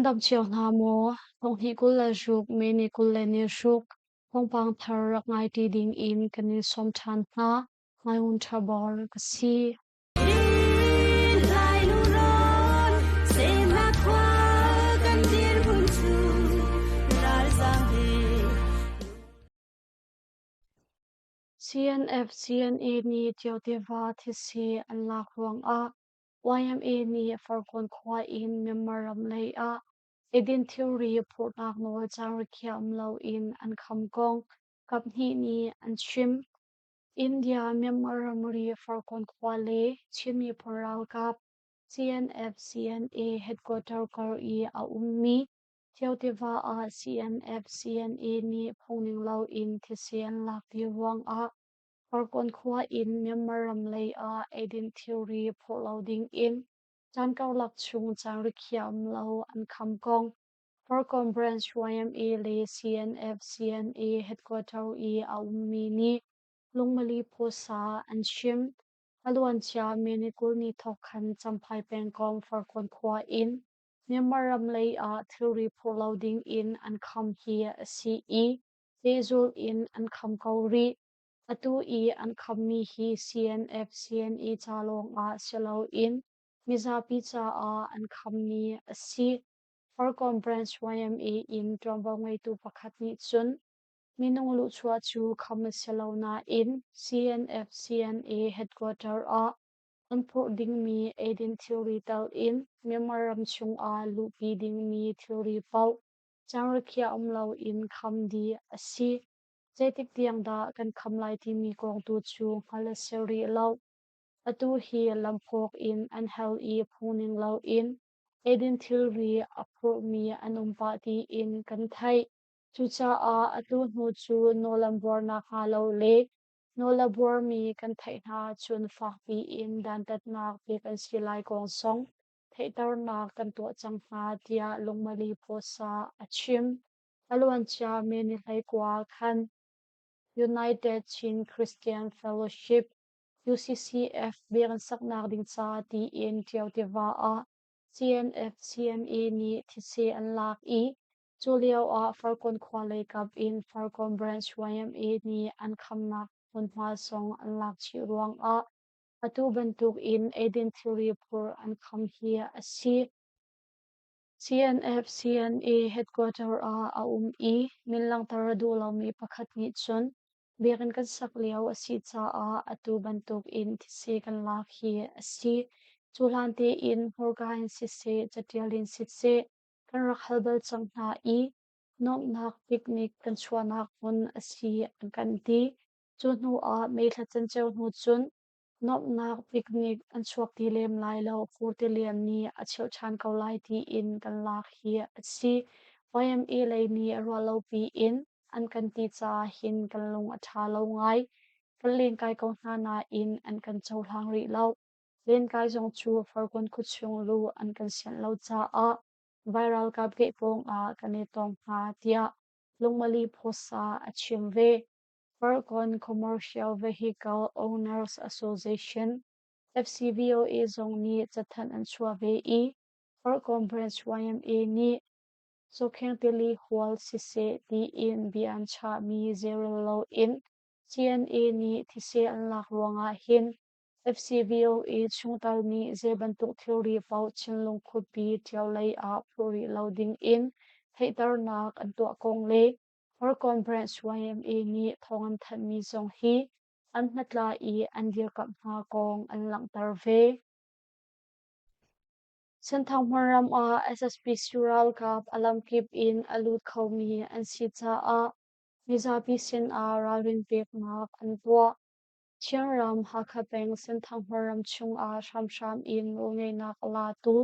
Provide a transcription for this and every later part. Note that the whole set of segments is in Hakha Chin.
Nan dam cio hna maw? Thonghnih 26 May ni 23 thawngpang thar rak ngai ṭi ding in kan in sawm ṭhan hna. Ngai Ṭha Bor ka si. CNF CNA nih Ṭio tiva thisi an lak ruangah YMA nih Farkawn khua in Myanmar ram lei ah eidin thilri phurhnak nawl caanrikhiah um loin an kham kong kaphnih nih an chim. India Myanmar ramri Farkawn khua le Chin miphun ralkap CNF CNA headquarter kar i a ummi Ṭio tiva ah CNF CNA nih phungning loin thisen an lak ti ruangah Farkawn khua in Myanmar ram lei ah eidin thilri phurh lo dingin caan karlak chung caan rikhiah um lo an kham kong Farkawn Branch YMA le CNF CNA headquarter i a ummi nih Lungmali Phusa an chim. A luancia May ni 20 ni thawk khan Champhai pengkomh Farkawn khua in Myanmar ram lei ah thilri phurh lo dingin an kham hi a si i pehzulh in an kham ko rih. Atu i an khammi hi CNF CNA ca lawngah si loin mizapi caah an khammi a si. Farkawn Branch YMA in ṭuanvo ngeitu pakhat nih cun minung luhchuah cu kham a si lo nain CNF CNA headquarter ah an phurh dingmi eidin thilri tal in Myanmar ram chungah luhpi dingmi thilri paoh Cangrakhiah um loin kham dih a si. Zeitik tiang dah kan kham lai timi kong tu cu hngalh a si rih lo. Atu hi lamphawk in an hel i phungning loin eidin thilri a phurhmi an um pah tiin kan theih. Cucaah atu hnu cu nawl an buar nakhnga lo le nawl a buarmi kan theih hna ahcun fakpi in dantatnak pek an si lai kong zong theihternak kan tuah cang hna tiah Lungmali Pawsa a chim. A luancia May ni 19 khan United Chin Christian Fellowship UCCF biakinn saknak ding ca tiin Ṭio tiva ah CNF CNA nih thise an lak i cu lio ah Farkawn khua lei kap in Farkawn Branch YMA nih an khamnak hmunhma zong an lak chih ruangah atu bantuk in eidin thilri phur an kham hi a si. CNF CNA headquarter ah a um i min langhter a duh lomi pakhat nih cun biakinn kan sak lio a si caah atu bantuk in thise kan lak hi a si. Cu hlan tein hmurka in siseh, catial in siseh kan rak hal bal cang hna i nuamhnak picnic kan chuahnak hmun a si an kan ti. Cu hnu ah May thla canceo hnu cun nuamhnak picnic an chuak ti lem lai lo. Fur tilian nih a chilh ṭhan ko lai tiin kan lak hi a si. YMA lei nih ruahlopi in an kan ti caah hin kan lung a ṭha lo ngai. Kan lenkai ko hna nain an kan cohlang rih lo. Lenkai zong cu Farkawn khuachung luh an kan sianh lo caah Vai ralkap gate pawng ah kan i tong hna tiah Lungmali Phusa a chim ve. Farkawn Commercial Vehicle Owners Association FCVOA zong nih cathanh an chuah ve i Farkawn Branch YMA nih Sokheng tili hual siseh tiin bia an chahmi zeirel loin CNA nih thise an lak ruangah hin FCVOA chungtel nih zei bantuk thilri paoh Chinlung khuapi ṭio lei ah phurh rih lo dingin theihternak an tuah kong le Farkawn Branch YMA nih thawng an thanhmi zong hi an hnatla i an dirkamh hna kong an langhter ve. Senthang hmunram ah SSPC ralkap a lamkip in a lut khomi an si caah mizapi sinah ralrin peknak an tuah. Chinram Hakha peng Senthang hmunram chungah hramhram in nawlngeihnak a latu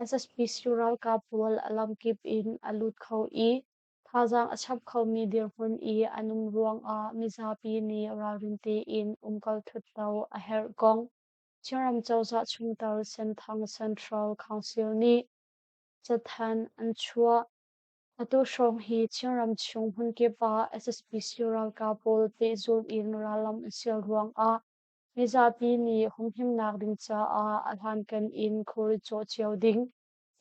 SSPC ralkap pawl a lamkip in a lut kho i thazaang a chap khomi dirhmun i an um ruangah mizapi nih ralrin tein umkal thutto a herh kong Chinram cozah chungtel Senthang Central Council nih cathanh an chuah. Atu hrawng hi Chinram chung hmunkip ah SSPC ralkap pawl pehzulh in rallam an sial ruangah mizapi nih humhimnak ding caah a hlankan in khuari cawh cio ding.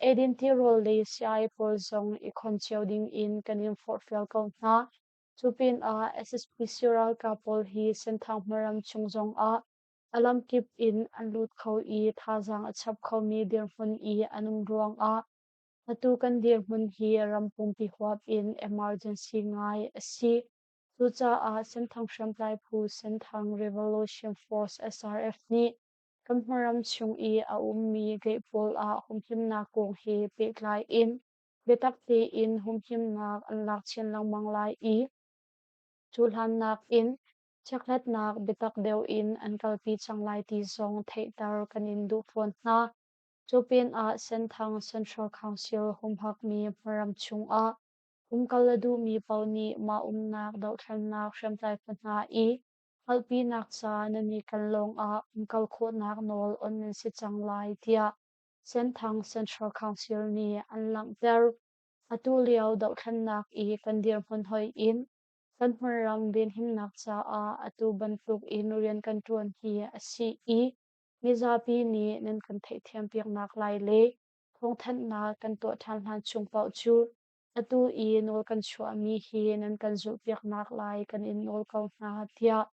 Eidin tirawl le sii pawl zong i khon cio ding in kan in forhfial ko hna. Cu pinah SSPC ralkap pawl hi Senthang hmaram chung zongah a lamkip in an lut kho i thazaang a chap khomi dirhmun i an um ruangah atu kan dirhmun hi ram pumpi huap in emergency ngai a si. Cucaah Senthang hriamtlai phu Senthang Revolution Force SRF nih kan hmaram chung i a ummi gate pawl ah humhimnak kong he pehtlai in biatak tein humhimnak an lak chin lengmang lai i cu hlannak in chekhlatnak biatak deuh in an kalpi cang lai ti zong theihter kan in duh fawn hna. Cu pinah Senthang Central Council humhakmi hmaram chungah umkal a duhmi paoh nih mah umnak dohthlennak hriamtlai phu hna i hngalhpinak ca nan i ken lawngah umkal khawhnak nawl on nan si cang lai tiah Senthang Central Council nih an langhter. Atu lio dohthlennak i kan dirhmun hoih in kan hmunram venhimnak caah atu bantuk in rian kan ṭuan hi a si i mizapi nih nan kan theihthiampiaknak lai le thawngthanhnak kan tuah ṭhan hlan chung paoh cu atu i nawl kan chuahmi hi nan kan zulhpiaknak lai kan in nawl ko hna tiah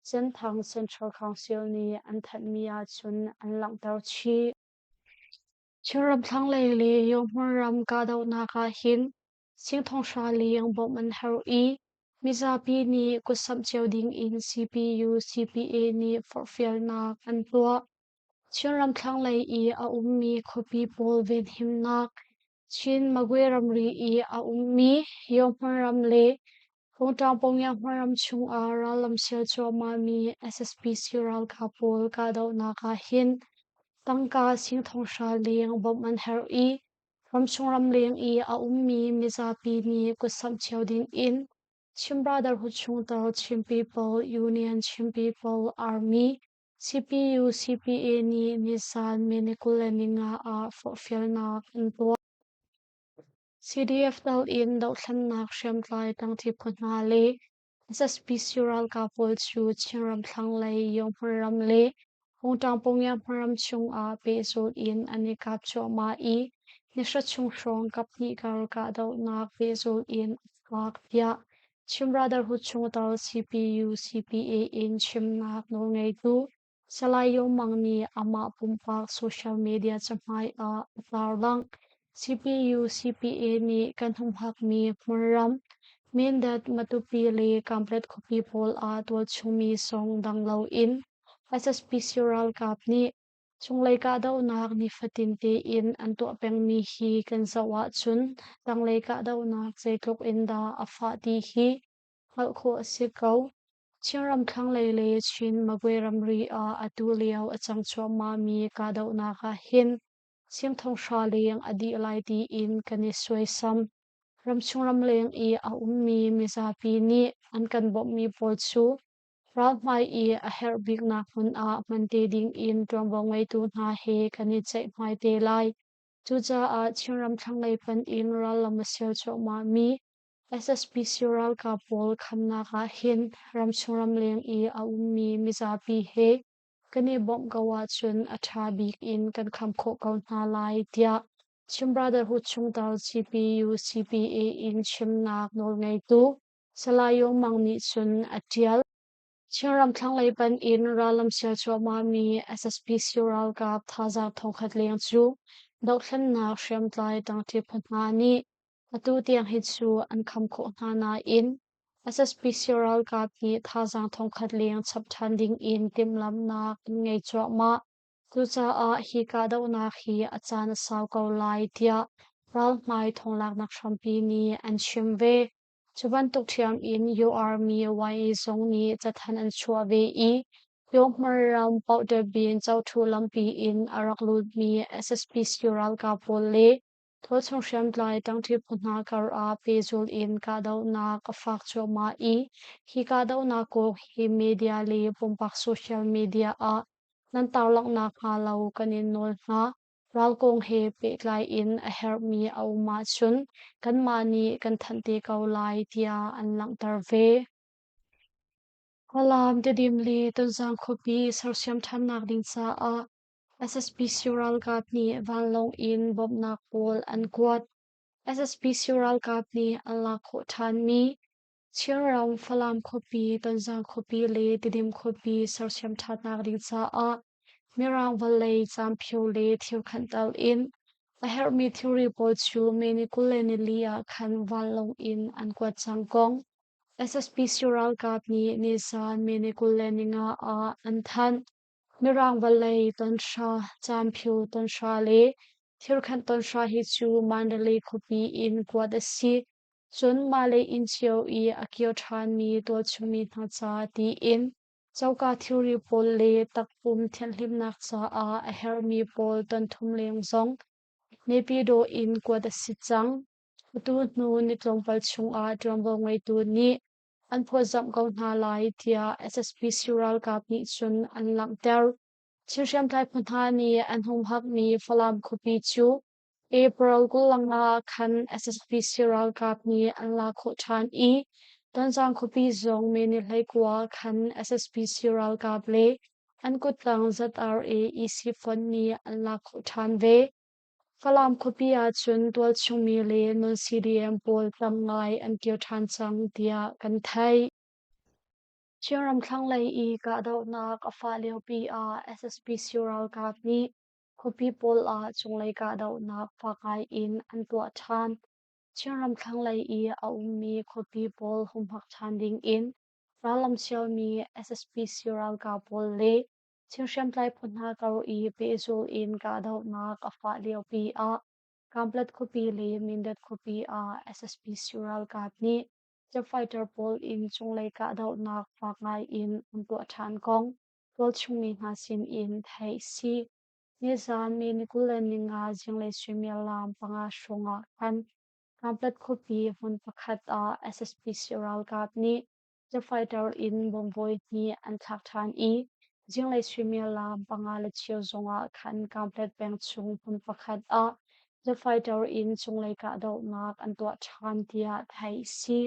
Senthang Central Council nih an thanhmi ahcun an langhter chih. Chinram thlanglei le Yohmun ram kahdohnak ah hin sing thonghra leng bawmh an herh i mizapi nih kutsamh cio ding in CPU CPA nih forhfialnak an tuah. Chinram thlanglei i a ummi khuapi pawl venhimnak, Chin Magwe ramri i a ummi Yohmun ram le Hungṭang Pongyang hmaram chungah rallam sial cuahmahmi SSPC ralkap pawl kahdohnak ah hin tangka sing thonghra leng bawmh an herh i ramchung ramleng i a ummi mizapi nih kutsamh cio ding in Chin Brotherhood chungtel Chin People Union Chin People Army CPU CPA nih nizan May ni 25 ah forhfialnak an tuah. CDF dal in dohthlennak hriamtlai ṭangṭi phu hna le SSPC ralkap pawl cu Chinram thlanglei Yonghmun le Hungṭang Pongyang chung ah pehzulh in an i kap cuahmah i nihra chung hrawng kaphnih kar kahdohnak pehzulh in a fak tiah Chin Brotherhood chungtel CPU CPA in chimnak nawlngeitu Salai Yo Mang nih amah pumpak social media cahmai ah a tarlangh. CPU CPA nih kan humhakmi hmunram Mindat, Matupi le Kamplet khuapi pawl ah tualchungmi song dang loin SSPC ralkap nih cunglei kahdohnak nifatin tein an tuah pengmi hi kan zoh ahcun tanglei kahdohnak zeitluk in dah a fah ti hi hngalh khawh a si ko. Chinram thlanglei le Chin Magwe ramri ah atu lio a cang cuahmahmi kahdohnak ah hin sing thonghra leng a dih lai tiin kan i suaisam. Ramchung ramleng i a ummi mizapi nih an kan bawmhmi pawl cu ralhmai i a herh biknak hmun ah hman te ding in ṭuanvo ngeitu hna he kan i ceihmai te lai. Cucaah Chinram thlanglei panh in rallam a sial cuahmahmi SSPC ralkap pawl khamnak ah hin ramchung ramleng i a ummi mizapi he kan i bawmh ko ahcun a ṭha bik in kan kham khawh ko hna lai tiah Chin Brotherhood chungtel CPU CPA in chimnak nawlngeitu Salai Yo Mang nih cun a ṭial. Chinram thlanglei panh in rallam sial cuahmahmi SSPC ralkap thazaang thongkhat leng cu dohthlennak hriamtlai ṭangṭi phu hna nih atu tiang hi cu an kham khawh hna nain SSPC ralkap nih thazaang thongkhat leng chap ṭhan ding in timhlamhnak an ngei cuahmah. Cucaah hi kahdohnak hi a caan a sau ko lai tiah ralhmai thonglaknak hrampi nih an chim ve. Cu bantuk ṭhiam in UR mi YA zong nih cathanh an chuah ve i Pyonghmar ram Pauhdebin Coṭhu lampi in a rak lutmi SSPC ralkap pawl le tualchung hriamtlai ṭangṭi phu hna kar ah pehzulh in kahdohnak a fak cuahmah i hi kahdohnak kong hi media le pumpak social media ah nan tarlanghnak hnga lo kan in nawl hna. Ral kong he pehtlai in a herhmi a um ahcun kanmah nih kan thanh te ko lai tiah an langhter ve. Falam, Tedim le Tonzang khuapi sersiam ṭhannak ding caah SSPC ralkap nih vanlawng in bawmhnak pawl an kuat. SSPC ralkap nih an lak khawh ṭhanmi Chinram Falam khuapi, Tonzang khuapi le Tidim khuapi sersiam ṭhannak ding caah Mirang vawlei caanphio le thirkhanh tal in a herhmi thilri pawl cu May ni 24 ah khan vanlawng in an kuat cang kong SSPC ralkap nih nizan May ni 25 ah an thanh. Mirang vawlei tonhra, caanphio tonhra le thirkhanh tonhra hi cu Mandalay khuapi in kuat a si. Cun mah le inn cio i a kir ṭhanmi tualchungmi hna ca tiin coka thilri pawl le takpum thianhhlimhnak caah a herhmi pawl tonthum leng zong Naypyidaw in kuat a si cang. Atu hnu ni tlawmpal chungah ṭuanvo ngeitu nih an phawtzamh ko hna lai tiah SSPC ralkap nih cun an langhter. Chin hriamtlai phu hna nih an humhakmi Falam khuapi cu April 25 ah khan SSPC ralkap nih an lak khawh ṭhan i Tonzang khuapi zong May ni 19 khan SSPC ralkap le an kuttang ZRA EC fonh nih an lak khawh ṭhan ve. Falam khuapi ahcun tualchungmi le non-CDM pawl tam ngai an kir ṭhan cang tiah kan theih. Chinram thlanglei i kahdohnak a fah liopi ah SSPC ralkap nih khuapi pawl ah cunglei kahdohnak fak ngai in an tuah ṭhan. Chinram thlanglei i a ummi khuapi pawl humhak ṭhan dingin rallam sialmi SSPC ralkap pawl le Thil hriamtlai phu hna kar i pehzul in kahdohnak a fah liopi ah Kanpetlet khuapi le Mindat khuapi ah SSPC ralkap nih jet fighter pawl in cunglei kahdohnak fak ngai in an tuah ṭhan kong tualchung mi hna sin in theih a si. Nizaan May ni 25 zinglei suimilam 5 hrawng ah khan Kanpetlet khuapi hmun pakhat ah SSPC ralkap nih jet fighter in bomb vawi hnih an thlak ṭhan i zinglei suimilam 5:15 zongah khan Kanpetlet peng chung hmun pakhat ah jet fighter in cunglei kahdohnak an tuah ṭhan tiah theih a si.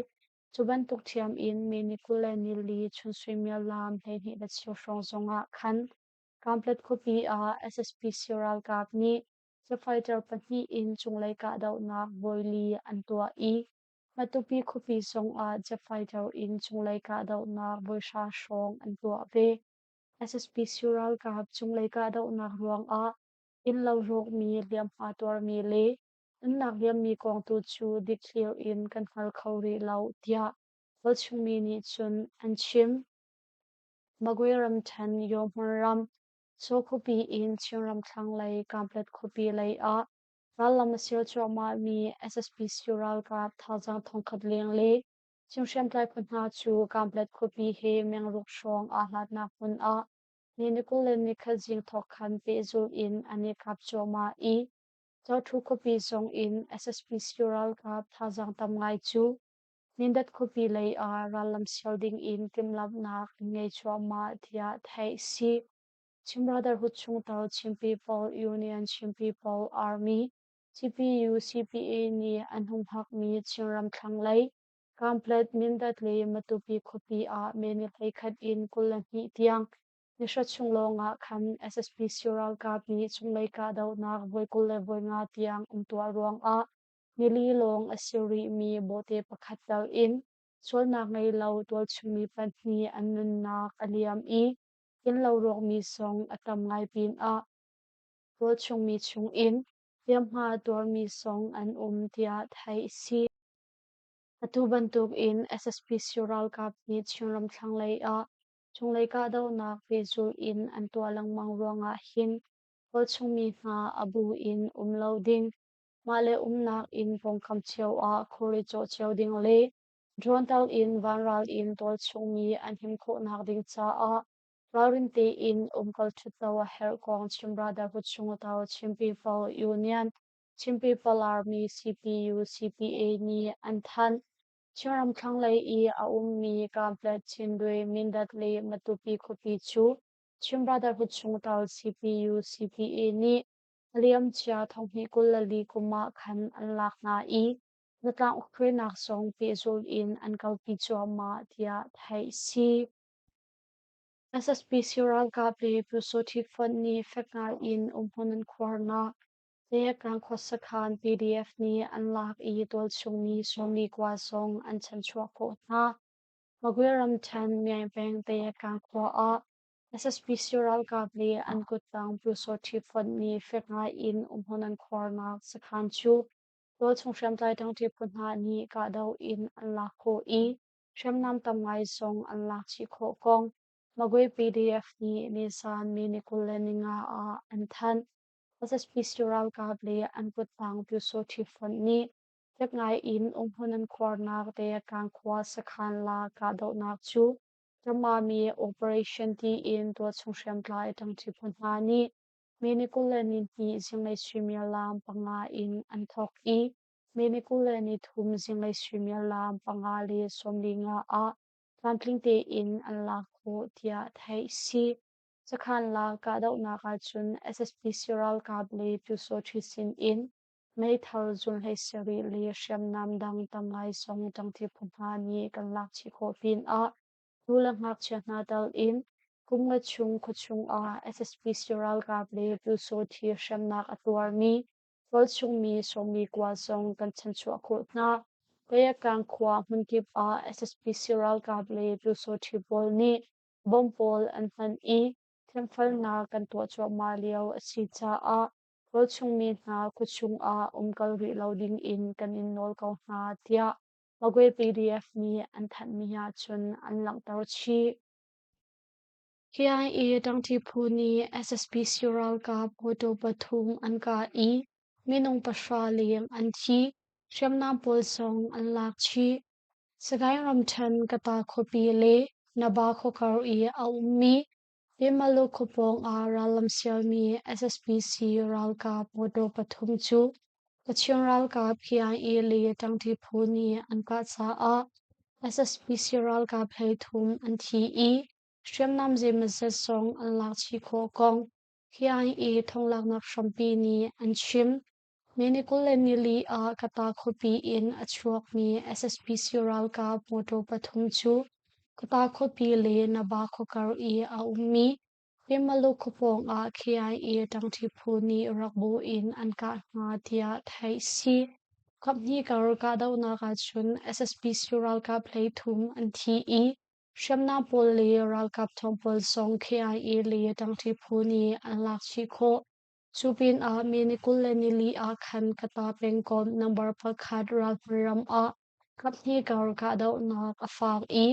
Cu bantuk ṭhiam in May ni 24 chun suimilam 12:15 hrawng zongah khan Kanpetlet khuapi ah SSPC ralkap nih jet fighter pahnih in cunglei kahdohnak vawi li an tuah i Matupi khuapi zongah jet fighter in cunglei kahdohnak voi hra hrawng an tuah ve. SSPC ralkap cunglei kahdohnak ruangah innlo rawkmi, hliamhma tuarmi le nunnak liammi kong tu cu dikthliar in kan hngal kho rih lo, tiah tualchungmi nih cun an chim. Magwe ramṭhen Yawhmun ram, Saw khuapi in Chinram thlanglei Kanpetlet khuapi lei ah Rallam a ser cuahmahmi SSPC ralkap thazaang thongkhat leng le Chin hriamtlai phu hna cu Kanpetlet khuapi he mengruk hrawng aa hlatnak hmun ah ni 21 zing thawk khan pehzulh in an i kap cuahmah i Cawṭhu khuapi zong in SSPC ralkap thazaang tam ngai cu Mindat khuapi lei ah rallam sial ding in timhlamhnak an ngei cuahmah tiah theih a si. Chin Brotherhood chungtel Chin People Union Chin People Army CPU CPA nih an humhakmi Chinram thlanglei Kanpetlet, Mindat le Matupi khuapi ah May ni 11 in 22 tiang nihra chung lawngah khan SSPC ralkap nih cunglei kahdohnak voi 25 tiang an tuah ruangah nili lawng a si rihmi bawhte pakhat tal in sualnak ngei lo tualchungmi pahnih an nunnak a liam i innlo rawkmi zong a tam ngai pinah tualchungmi chungin hliamhma tuarmi zong an um tiah theih a si. Atu bantukin SSPC ralkap nih Chinram thlanglei ah cunglei kahdohnak pehzulh in an tuah lengmang ruangah hin tualchungmi hna a bu in um lo ding, mah le umnak inn pawngkam cio ah khuari cawh cio ding le Drone tal in vanral in tualchungmi an him khawhnak ding caah ralrin tein umkal ṭhutlo a herh kong Chin Brotherhood chungtel Chin People Union, Chin People Army, CPU, CPA nih an thanh. Chinram thlanglei i a ummi Kanpetlet, Chindwin, Mindat le Matupi khuapi cu Chin Brotherhood chungtel CPU, CPA nih a liamcia 2024 kum ah khan an lak hna i zatlang ukhruainak zong pehzulh in an kalpi cuahmah tiah theih a si. SSPC ralkap le Pyusawhti fonh nih fek ngai in umhmun an khuarnak Tehkang khuasakhan PDF nih an lak i tualchung mi 49 zong an chanchuah khawh hna. Magwe ramṭhen Myaing peng Tehkang khua ah SSPC ralkap le an kuttang Pyusawhti fonh nih fek ngai in umhmun an khuarnak sakhan cu tualchung hriamtlai ṭangṭi phu hna nih kahdoh in an lak khawh i hriamnam tam ngai zong an lak chih khawh kong Magwe PDF nih nisan May ni 25 ah an thanh. SSPC ralkap le an kuttang Pyusawhti fonh nih fek ngai in umhmun an khuarnak Tehkang khua sakhan la kahdohnak cu Ramami Operation tiin tualchung hriamtlai ṭangṭi phu hna nih May ni 22 zinglei suimilam 5 in an thawk i May ni 23 zinglei suimilam 5:45 ah tlamtling tein an lak khawh tiah theih si. Sakhan lak kahdohnak ahcun SSPC ralkap le Pyusawhti sin in meithal zunhlei sarih le hriamnam dang tam ngai zong ṭangṭi phu hna nih kan lak chih khawh pinah nu le ngakchia hna tal in kum nga chung khuachung ah SSPC ralkap le Pyusawhti hremnak a tuarmi tualchung mi 49 zong kan chanchuah khawh hna. Kayakang khua hmunkip ah SSPC ralkap le Pyusawhti pawl nih Bomb pawl an hman i thiamfalnak kan tuah cuahmah lio a si caah tualchungmi hna khuachung ah umkal rih lo ding in kan in nawl ko hna tiah Magwe PDF nih an thanhmi ahcun an langhter chih. KIA ṭangṭi phu nih SSPC ralkap mawṭaw pathum an kah i minung 0 leng an thi. Hriamnam pawl zong an lak chih. Sagaing ramṭhen Kata khuapi le Naba khuakar i a ummi Pemalu khua pawng ah rallam sialmi SSPC ralkap mawṭaw pathum cu Kachin ralkap KIA le ṭangṭi phu nih an kah caah SSPC ralkap 33 an thi i hriamnam zeimawzat zong an lak chih khawh kong KIA thonglaknak hrampi nih an chim. May ni 24 ah Kata khuapi in a chuakmi SSPC ralkap mawṭaw pathum cu Kata khuapi le Naba khuakar i a ummi Pemalu khua pawng ah KIA ṭangṭi phu nih rakbu in an kah hna tiah theih si. Kaphnih kar kahdohnak ahcun SSPC ralkap 33 an thi i hriamnam pawl le ralkap ṭhawng pawl zong KIA le ṭangṭi phu nih an lak chih khawh. Cu pinah May ni 24 ah khan Kata pengkomh number 1 ralhmun ram ah kaphnih kar kahdohnak a faak i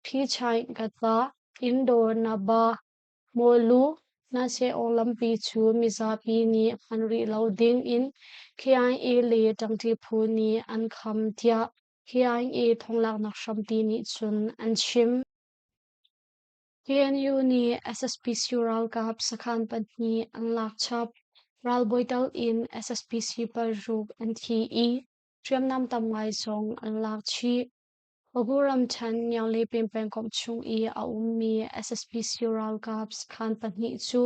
Phichaih Kata, Indaw Naba, Mawlu, Naseong lampi cu mizapi nih hman rih lo ding in KIA le ṭangṭi phu nih an kham tiah KIA thonglaknak hrampi nih cun an chim. KNU nih SSPC ralkap sakhan pahnih an lak chap. Ralbawi tal in SSPC 6 an thi i hriamnam tam ngai zong an lak chih. Pagu ramṭhen Ngianglepin pengkomh chung i a ummi SSPC ralkap sakhan pahnih cu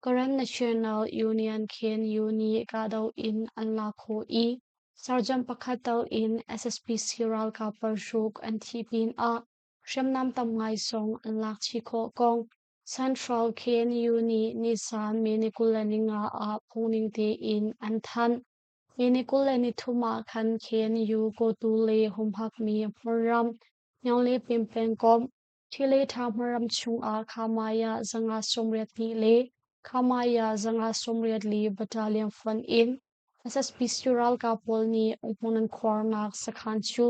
Karen National Union KNU nih kahdoh in an lak khawh i sergeant pakhat tal in SSPC ralkap 6 an thih pinah hriamnam tam ngai zong an lak chih khawh kong Central KNU nih nisan May ni 25 ah phungning tein an thanh. May ni 23 ah khan KNU Kotu le humhakmi hmunram Nyaunglepin pengkomh Ṭhile-ṭha hmunram chungah Khamaya 582 le Khamaya 584 Battalion fonh in SSPC ralkap pawl nih umhmun an khuarnak sakhan cu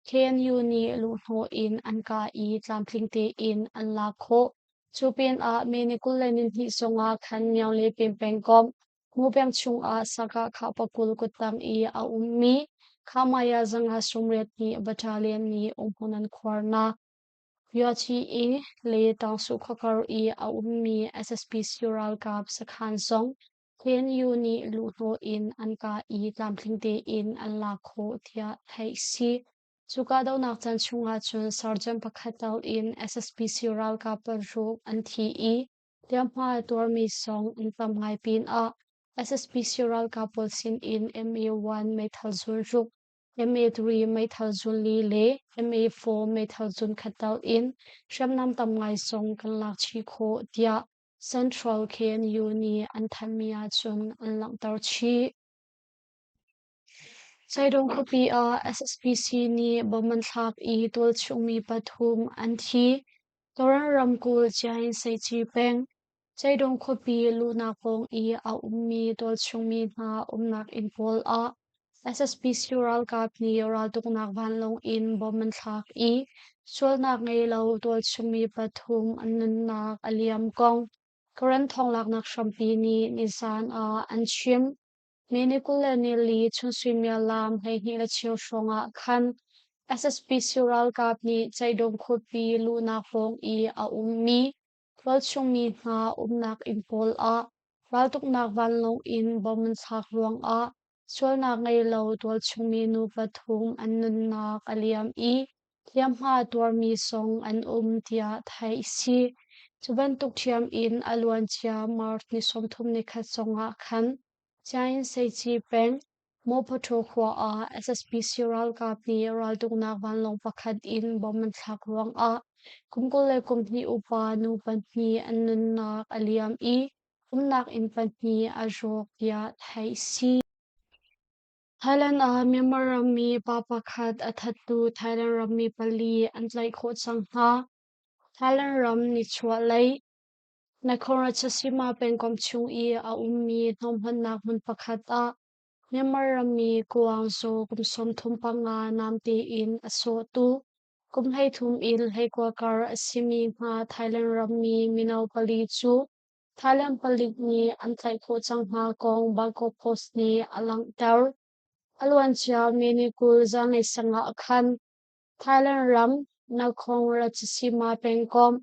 KNU nih luhhnawh in an kah i tlamtling tein an lak khawh. Cu pinah May ni 22 zongah khan Nyaunglepin pengkomh Mupeng chungah Sakah kha pakul kuttang i a ummi Khamaya 582 Battalion nih umhmun an khuarnak Yuachi le Tangsu khuakar i a ummi SSPC ralkap sakhan zong KNU nih luhhnawh in an kah i tlamtling tein an lak khawh tiah theih si. Cu kahdohnak caan chungah cun sergeant pakhat tal in SSPC ralkap 6 an thi i hliamhma a tuarmi zong an tam ngai pinah SSPC ralkap pawl sinin MA-1 meithal zul ruk. MA3 meithal zun li le MA4 meithal zun khat tal in hriamnam tam ngai zong kan lak chih khawh tiah Central KNU nih an thanhmi ahcun an langhter chih. Saidawng khuapi ah SSPC nih bomb an thlak i tualchungmi pathum an thi. Karen ramkulh Chiain-Seici peng, Saidawng khuapi luhnak pawng i a ummi tualchungmi hna umnak inn pawl ah SSPC ralkap nih raltuknak vanlawng in bomb an thlak i sualnak ngei lo tualchungmi pathum an nunnak a liam kong Karen thawnglaknak hrampi nih nizan ah an chim. May ni 24 chun suimilam 12 le cheu hrawng ah khan SSPC ralkap nih Caidawm khuapi luhnak pawng i a ummi tualchungmi hna umnak inn pawl ah raltuknak vanlawng in bomb an thlak ruangah sualnak ngei lo tualchungmi nu pathum an nunnak a liam i hliamhma tuarmi zong an um tiah theih a si. Cu bantuk ṭhiam in a luancia March ni 31 zongah khan Chiain-Seici peng Mawphaṭhaw khua ah SSPC ralkap nih raltuknak vanlawng pakhat in bomb an thlak ruangah kum 22 upa nu pahnih an nunnak a liam i umnak inn pahnih a rawk tiah theih a si. Thailand ah Myanmar rammi pa pakhat a thattu Thailand rammi pali an tlaih khawh cang hna. Thailand ram nichuahlei Nakhon Ratchasima pengkomh chung i a ummi hnawmhmannak hmun pakhat ah Myanmar rammi Kuang Zaw kum 35 namte in a sawhtu kum 33 in 19 kar a simi hna Thailand rammi mino pali cu Thailand palik nih an tlaih khawh cang hna kong Bangkok Post nih a langhter. A luancia May ni 20 zanlei sang ah khan Thailand ram Nakhon Ratchasima pengkomh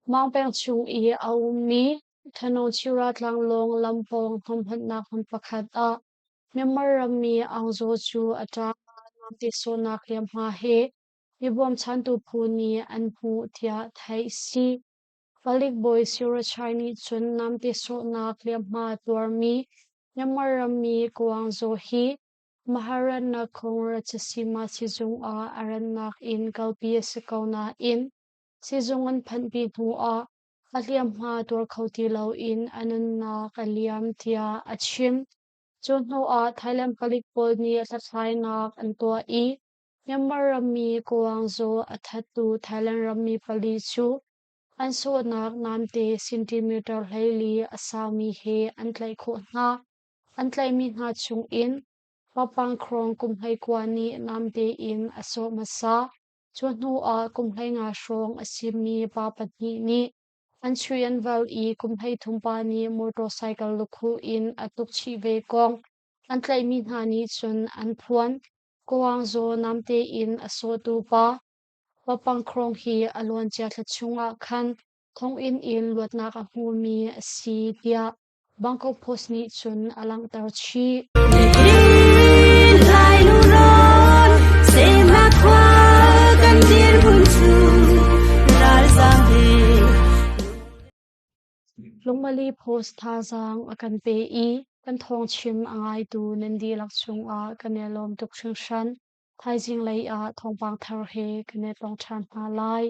Mangpeng chung i a ummi Thanongchira tlanglawng lam pawng hnawmhmannak hmun pakhat ah Myanmar rammi Aung Zaw cu a ṭang ah namte sawhnak hliamhma he mi bawmchantu phu nih an hmuh tiah theih a si. Palik bawi Surachai nih cun namte sawhnak hliamhma tuarmi Myanmar rammi Kuang Zaw hi Maharan Nakhon Ratchasima sizung ah a rannak in kalpi a si ko nain Sizung an phanhpi hnuah a hliamhma tuar kho ti loin a nunnak a liam tiah a chim. Cu hnuah Thailand palik pawl nih hlathlainak an tuah i Myanmar rammi Kuang Zaw a thattu Thailand rammi pali cu an sawhnak namte centimeter 14 a saumi he an tlaih khawh hna. An tlaihmi hna chungin Papangkrong kum 19 nih namte in a sawh hmasa. Cu hnuah kum 15 hrawng a simi pa pahnih nih an chui an val i kum 33 pa nih motorcycle lukhuh in a tuk chih ve kong an tlaihmi hna nih cun an phuan. Kuang Zaw namte in a sawhtu pa Papangkrong hi a luancia thla chungah khan thonginn in luatnak a hmumi a si tiah Bangkok Post nih cun a langhter chih. Lungmali Post thazaang a kan pe i kan thawngchim a ngaitu nan dihlak cungah kan i lawm tuk hringhran. Thaizing lei ah thawngpang thar he kan i tong ṭhan hna lai.